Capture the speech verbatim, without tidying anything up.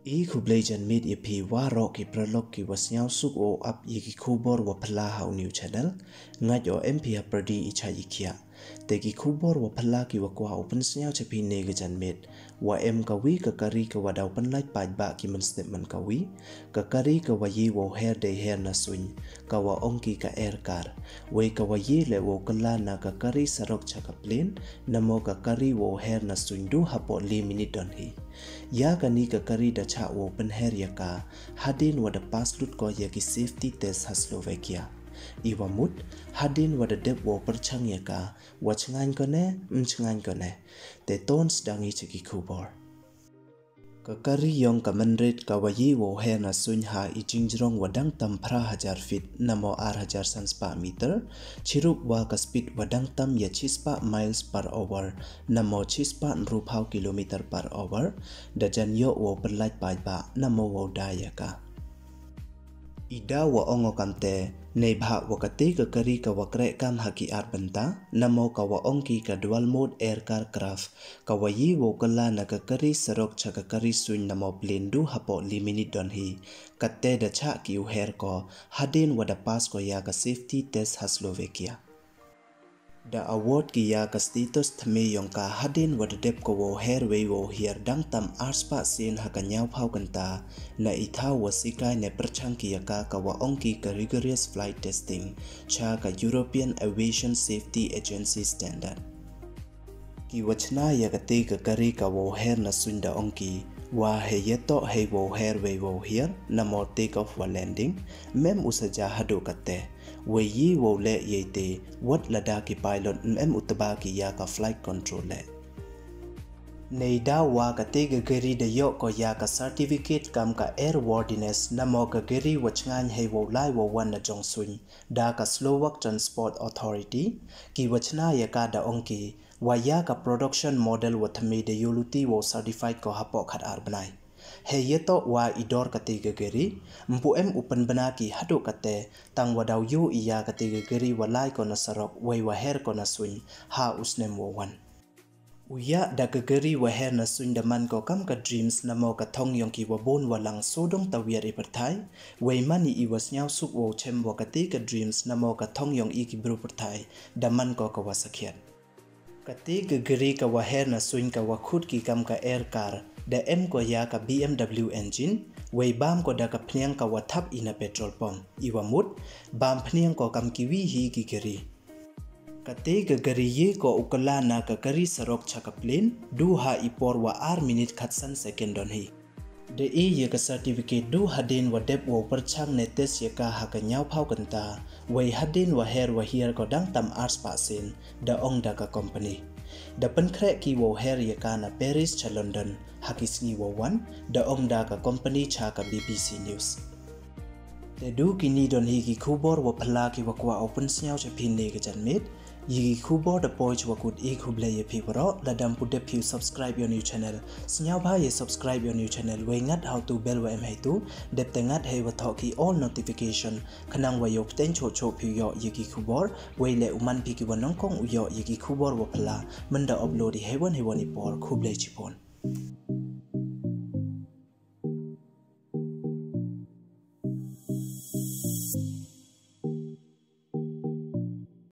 I khublei janmiet ya phi waroh ki paralok ki wa sniawsuk wow ap ya ki khubor wa phylla ha u new channel. Ngait o em phi ha pyrdi i cha i khiah. Te ki khubor wa phylla ki wa kwah u pynsniaw cha phi ne ka janmiet. Wa em ka wi ka kari ka wa daw pynlait paidbah ki mynstep man ka wi. Ka kari ka wa ye wow her dei her na suiñ, ka wa ong ki ka air car. Wei ka wa ye le wow kylla na ka kari sarok cha ka plane, namo ka kari wow her na suiñ du hapoh le minit don hi. Ya kani ka kari da chah wow pynher ya ka, hadien wa da pass lut ko ya ki safety test ha Slovakia. I wa mut, hadien wa da dep wow pyrchang ya ka, wa chngaiñ ko ne, ym chngaiñ ko ne. Te ton sdang i cha ki khubor. Ka kari yong ka mynrit ka wa ye wow her na suiñ ha i jingjrong wa dang tam phra hajar feet, namo ar hajar san spah meter, chirup wa ka speed wa dang tam ya chispah miles per hour, namo chispah ynru phaw kilometer per hour, da jan yoh wow pynlait paidbah, namo wow da ya ka. I da wa ong o kamte, neibhah wa kate ka kari ka wa kreh kam ha ki ar bynta, namo ka wa ong ki ka dual mode air car craft, ka wa ye wow kylla na ka kari sarok cha ka kari suiñ namo plane du hapoh le minit don hi. Kate da chah ki u her ko, hadien wa da pass ko ya ka safety test ha Slovakia. Da award ki ya ka status thymme yong ka hadien wa da dep ko wow her wei wow hiar dang tam ar spah sien ha ka ñiaw phaw kynta, na i thaw wa sikai ne pyrchang ki ya ka ka wa ong ki ka rigorous flight testing cha ka European Aviation Safety Agency standard. Ki wa chna ya kate ka kari ka wow her na suiñ da ong ki, wa hei ya toh hei wow her wei wow hiar, namo take off wa landing, mem u sa ja haduh kate. Wei ye wow leh yei te, wat lada ki pilot mem u tba ki ya ka flight control leh. Nei da wa kate ka kari da yoh ko ya ka certificate kam ka airworthiness, namo ka kari wa chngaiñ hei wow lai wow wan na jong suiñ, da ka Slovak Transport Authority. Ki wa chna ya ka da ong ki, wa ya ka production model wa thymme da yoh luti wow certified ko hapoh khat ar bnai. Hei ya toh wa i dor kate ka kari, mpu em u pynbna ki haduh kate, tang wa daw yoh i ya kate ka kari wa lai ko na sarok, wei wa her ko na suiñ, ha u snem wow wan. U ya da ka kari wa her na suiñ da man ko kam ka dreams, namo ka thong yong ki wa bun wa lang sodong tawiar i pyrthai, wei man i wa sniawsuk wow chem wa kate ka dreams, namo ka thong yong i ki bru pyrthai, da man ko ka wa sakhiat. Kate ka kari ka wa her na suiñ ka wa khut ki kam ka air car, da em ko ya ka B M W engine, wei bam ko da ka phniang ka wa thap i na petrol pump, i wa mut, bam phniang ko kam ki wi hi ki kari. Kate ka kari ye ko u kylla na ka kari sarok cha ka plane, du ha i por wa ar minit khatsan second don hi. Da e ya ka certificate du hadien wa dep wow pyrchang ne test ya ka ha ka ñiaw phaw kynta, wei hadien wa her wa hiar ko dang tam ar spah sien, da ong da ka company. Da pynkhreh ki wow her ya ka na Paris cha London ha ki sngi wow wan, da ong da ka company cha ka B B C News. Te du kini don hi ki khubor wa phylla ki wa kwah u pynsniaw cha phi ne ka janmiet. Yei ki khubor da poi cha wa kut, i khublei ya phi waroh. Lada mpu dep phi u subscribe ya u new channel, sniawbha ya subscribe ya u new channel, wei ngat ha u tu bell wa em hei tu, dep te ngat hei wa thoh ki all notification, khnang wa yoh pteng choh choh phi u yoh yei ki khubor, wei le u man phi ki wa nyngkong u yoh yei ki khubor wa phylla mynda upload i hei wan hei wan i por. Khublei chibun.